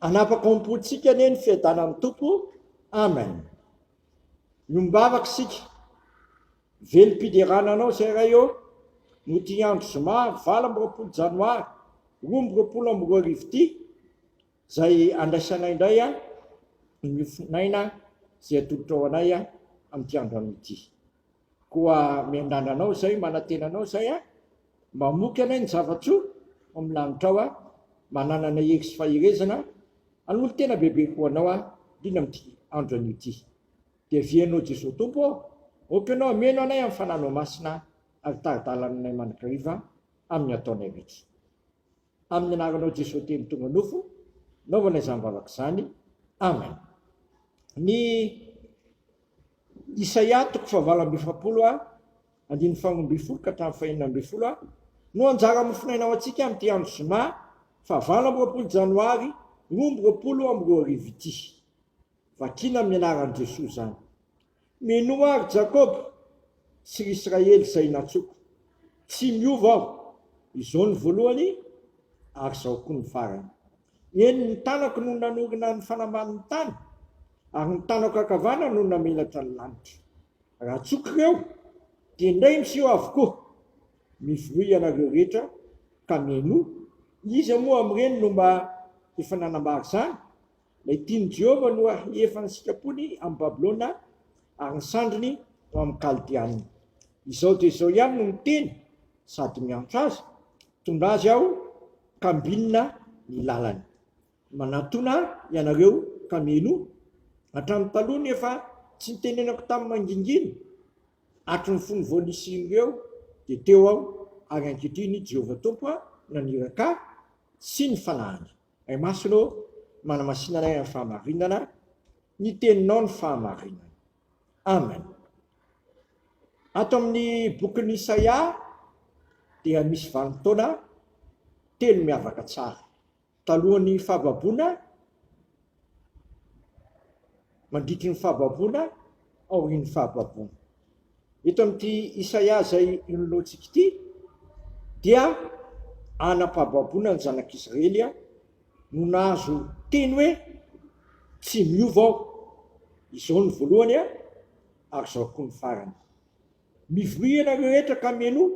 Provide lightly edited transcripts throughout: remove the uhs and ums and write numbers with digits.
Hanapaka ao am-pontsika anie ny fiadanan'ny Tompo. Amen. Miombavaka isika. Velom-piderana Anao izay Ray ô, noho ity andro zoma 28 janoary 2022 ity, izay andraisanay indray ny mofon'aina izay atolotrao anay amin'ity andro anio ity. Koa miandrandra Anao izay, manantena Anao izay, mba hamoky anay ny zava-tsoa ao amin'ny lanitrao, mba hanananay hery sy faherezana hanolo-tena bebe kokoa Anao, indrindra amin'ity andro anio ity. Dia avia Ianao Jesoa Tompo ô, aoka Ianao hameno anay amin'ny Fanahinao Masina ary tari-dalana anay mandrakariva amin'ny ataonay rehetra. Amin'ny anaranao Jesoa Teny tonga nofo, naovana izany vavaka izany. Amen. Ny Isaia toko fahavalo amby 40 a, andininy faha-12 ka hatramin'ny faha-16 a, no anjara mofonaina ho antsika amin'ity andro zoma faha 28 janoary 2022 ity. Vakina amin'ny anaran'i Jesoa izany. Minoa ahy ry Jakoba sy ry Israely izay nantsoiko. Tsy miova aho. Izao ny voalohany ary izao koa ny farany. Eny, ny tanako no nanorina ny fanambanin'ny tany, ary ny tanako ankavanana no namelatra ny lanitra. Raha antsoiko ireo, dia indray miseho avokoa. Mivoria ianareo rehetra ka mihainoa. Iza moa amin'ireny no mba efa nanambara izany? Ilay tian'i Jehovah no hahefa ny sitrapony amin'i Babylona ary ny sandriny ho amin'ny Kaldeana. Izao dia izao ihany no miteny sady miantso azy, Mitondra azy aho ka ambinina ny lalany. Manatòna ianareo ka mihainoa. Hatramin'ny taloha nefa tsy nitenenako tamin'ny mangingina, hatry ny fony vao nisian'ireo dia teo aho, ary ankehitriny Jehovah Tompo naniraka ahy sy ny fanahiny. Ray Masina ô, manamasina anay amin'ny fahamarinana, ny Teninao ny fahamarinana. Amen. Ato amin'ny bokin'i Isaia dia misy vanin-taona telo miavaka tsara. Talohan'ny fahababoana, mandritry ny fahababoana, aorian'ny fahababoana. Eto amin'ity Isaia izay inoloantsika ity dia anam-pahababoana ny zanak'Israely no nahazo teny hoe tsy miova aho, izao ny voalohany ary izao koa ny farany. Mivoria ianareo rehetra ka mihainoa,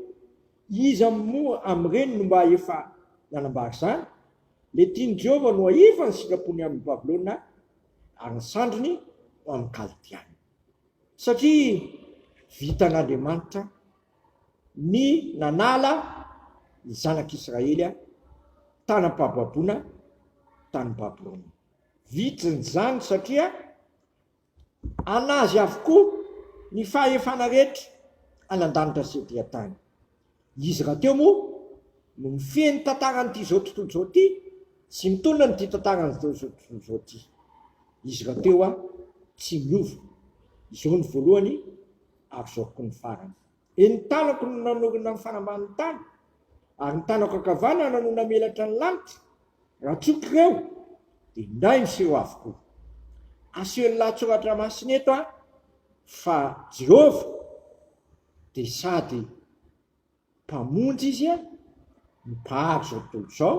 iza moa amin'ireny no mba efa nanambara izany? Ilay tian'i Jehovah no hahefa ny sitrapony amin'i Babylona ary ny sandriny ho amin'ny Kaldeana. Satria vitan'Andriamanitra ny nanala ny zanak'Israely tany am-pahababoana tany Babylona. Vitany izany satria an'azy avokoa ny fahefana rehetra any an-danitra sy ety an-tany. Izy rahateo moa no mifehy ny tantaran'ity izao tontolo izao ity sy mitondra an'ity tantaran'izao tontolo izao ity. Izy rahateo tsy miova. Izao no voalohany ary izao koa ny farany. Eny ny tanako no nanorina ny fanambanin'ny tany, ary ny tanako ankavanana no namelatra ny lanitra. Raha tsoky ireo, dia indray miseho avokoa. Asehon'ny lahatsoratra masina eto fa Jehovah dia sady Mpamonjy Izy, no Mpahary izao tontolo izao,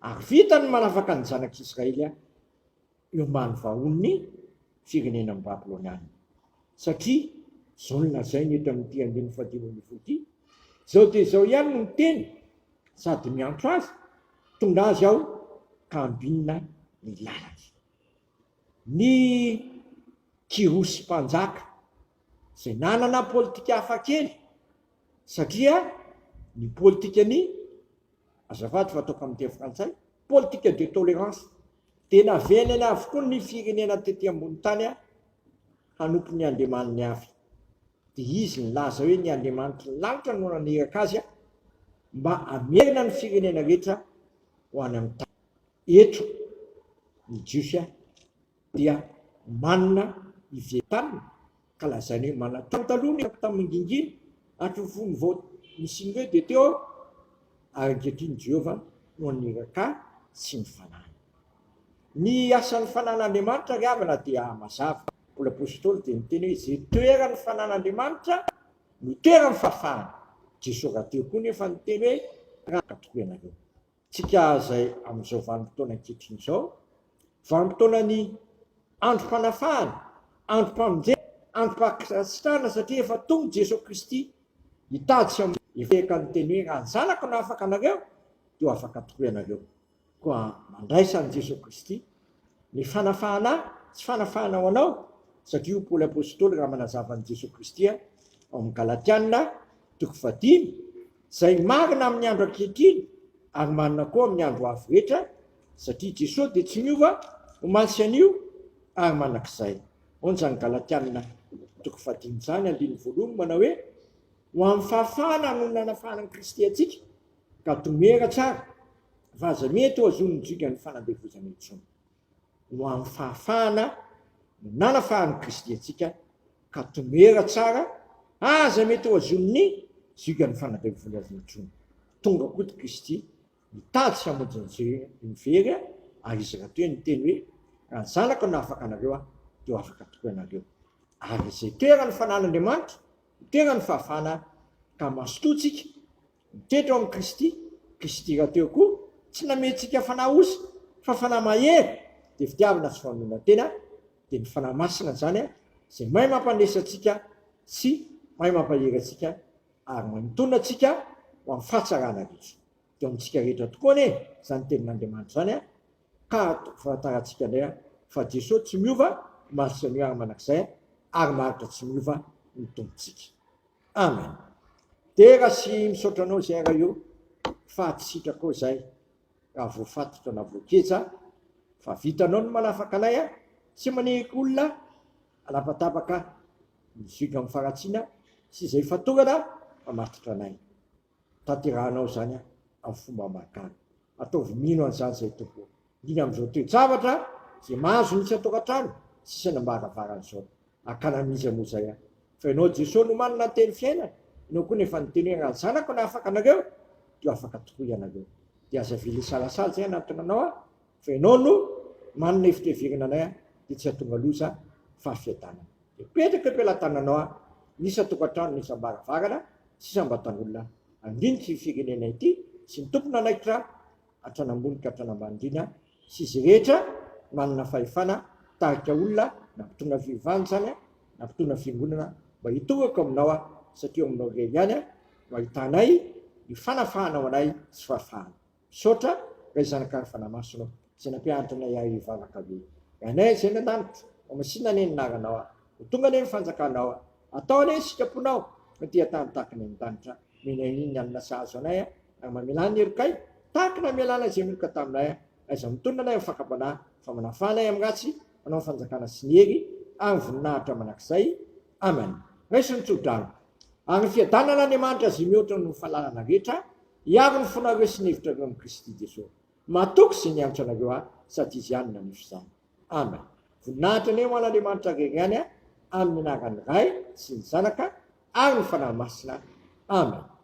ary vitany ny manafaka ny zanak'Israely eo ambany vahoan'ny firenena Babyloniana. Satria izao no lazainy eto amin'ity andininy fahadimy ambin'ny folo ity, Izao dia izao ihany no miteny sady miantso azy, Tonga azy aho ka ambinina ny lalany. Ny Kyrosy mpanjaka izay nanana politika hafakely satria ny politikany, azafady fa ataoko amin'ny teny frantsay, politique de tolérance, dia navelany avokoa ny firenena tety ambony tany hanompo ny andriamaniny avy. Dia izy nilaza hoe ny andriamanitry ny lanitra no naniraka azy mba hamerina ny firenena rehetra ho any amin'ny tany. Eto ny Jiosy dia manana i Vietnam ka lazainy hoe manatony taloha ny tamin'ny mangingina hatry ny fony vao nisian'ireo dia teo aho ary ankehitriny Jehovah no haniraka ahy sy ny fanahiny. Ny asan'ny fanan'Andriamanitra ry havana dia mazava. Paoly Apostoly dia niteny hoe izay toeran'ny fanan'Andriamanitra no toeran'ny fahafahana. Jesoa rahateo koa nefa niteny hoe raha tokoa ianareo. Tsika izay amin'izao vanim-potoana ankehitriny izao, vanim-potoanan'ny androm-panafahana, androm-pamonjena, androm-pankasitrahana satria efa tonga Jesoa Kristy hitady sy hamonjy. Efa niteny hoe raha ny Zanako no afaka anareo dia ho afaka tokoa ianareo. Koa mandraisa an'i Jesoa Kristy. Ny fanafahana ahy tsy fanafahana ho anao, satria hoy Paoly Apostoly raha manazava an'i Jesoa Kristy ao amin'ny Galatiana toko fahadimy, izay marina amin'ny andro ankehitriny ary marina koa amin'ny andro ho avy rehetra, satria Jesoa dia tsy miova omaly sy anio ary mandrakizay. Hoy izany Galatiana toko fahadimy izany andininy voalohany manao hoe, Ho amin'ny fahafahana no nanafahana an'i Kristy antsika, ka tomera tsara fa aza mety ho azon'ny jigan'ny fanandevozana intsony. Ho amin'ny fahafahana no nanafahan'i Kristy antsika, ka tomera tsara, aza mety ho azon'ny jigan'ny fanandevozana intsony. Tonga koa i Kristy mitady sy hamonjy ny very, ary Izy rahateo niteny hoe, Raha ny Zanako no hahafaka anareo, dia ho afaka tokoa ianareo. Ary izay toeran'ny fanan'Andriamanitra, no toeran'ny fahafahana, ka mazotoa tsika, Mitoetra ao amin'i Kristy, Kristy rahateo koa tsy namehy antsika fanahy osa, fa fanahy mahery, dia fitiavana sy famonoana-tena, dia ny Fanahy Masina izany izay mahay mampandresy antsika sy mahay mampahery antsika ary mahay mitondra antsika ho amin'ny fahatsarana rehetra. Dia ao amintsika rehetra tokoa anie izany tenin'Andriamanitra izany ka fahafantarantsika indray fa Jesoa tsy miova omaly sy anio ary mandrakizay ary maharitra tsy miova ny Tompontsika. Amen. Dera sy misaotra anao izay Ray o fa tsy sitrakao izay raha voafatotra na voageja fa vitanao ny manafaka anay a tsy manehiko olona hanapatapaka ny zioga amin'ny faharatsiana sy izay fatorana mamatotra anay. Tanterahanao izany amin'ny fomba mahagaga. Ataovy mino an'izany izay Tompo ô. Indrindra amin'izao toe-javatra izay mahazo ny isan-tokantrano sy isan'ambaravarana izao. Hakana an'iza moa izay aho? Fa Ianao Jesoa no manana ny teny fiainana. Ianao koa no efa niteny hoe raha ny Zanako no hahafaka anareo dia ho afaka tokoa ianareo. Dia aza avela hisalasala izay hanatona Anao aho fa Ianao no manana hevitra hiverina anay dia tsy hahatonga loza fa fiadanana. Dia mipetraka eo am-pelatananao aho, ny isan-tokantrano, ny isam-baravarana, sy isam-batan'olona handinika io firenena ity sy ny tompon'andraikitra hatrany ambony ka hatrany ambany indrindra sy izay rehetra manana fahefana mitarika olona na mpitondra fivavahana izany na mpitondra fiangonana mba hitoraka ao aminao aho satria ao aminao irery ihany no ahitanay ny fanafahana ho anay sy fahafahana. Misaotra Ray Zanaka ary Fanahy Masina ô, izay nampianatra anay ahy hivavaka hoe, Rainay izay any an-danitra, ho masina anie ny anaranao, ho tonga anie ny fanjakanao, atao anie ny sitraponao aty an-tany tahaka ny any an-danitra. Omena anie ny hanina sahaza anay, ary mamelà ny helokay tahaka ny namelàna izay meloka taminay, aiza mitonona anay amin'ny fakam-panahy, fa manafaha anay amin'ny ratsy, manao ny fanjakana sy ny hery ary ny voninahitra mandrakizay. Amen. Raiso ny tso-drano. Ary ny fiadanan'Andriamanitra izay mihoatra noho ny fahalalana rehetra, Hiaro ny fonareo sy ny hevitrareo amin'i Kristy Jesoa. Matoky izay niantso anareo aho sady Izy ihany nanefy izany. Amen. Voninahitra anie ho an'Andriamanitra irery ihany amin'ny anaran'ny Ray sy ny Zanaka ary ny Fanahy Masina. Amen.